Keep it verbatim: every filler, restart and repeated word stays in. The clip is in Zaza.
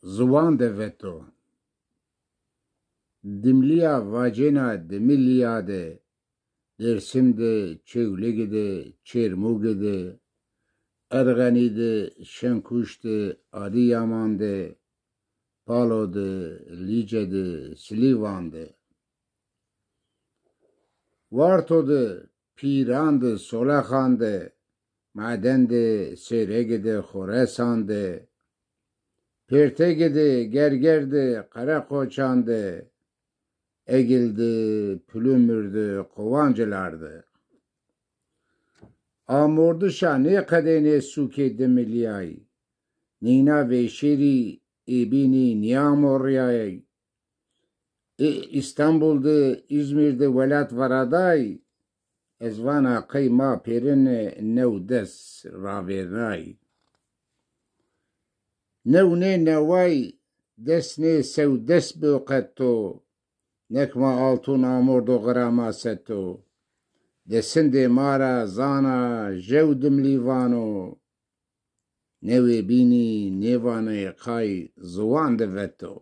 ziwan de veto. Dimlîya vacêna Dimilîya de, Dêrsim de, Çewligi de, Çêrmugi de, Erxenî de, Şenkuş de, Adîyaman de, Palo de, Lîce de, Silîvan de, Warto de, Pîran de, Solexan de, Maden de, Sêregi de, Xoresan de, Pêrtegi de, Gerger de, Qereqoçan de, Egil de, Pulumur de, Qovancilar de. Amordişa nêqedênê sûkê Dimilîyay. Nîna vêşêrî ê bînî nîamorîyay. Ê Îstanbul de, Îzmîr de welat veraday, ez vana qey ma pêrin new des ravêrnay. New nê neway, des nê sew des bi qeto, nek ma altun amordo xira ma seto. Desindê ma ra zana jew Dimlî vano, newê bînî nêvanê qay ziwan de veto.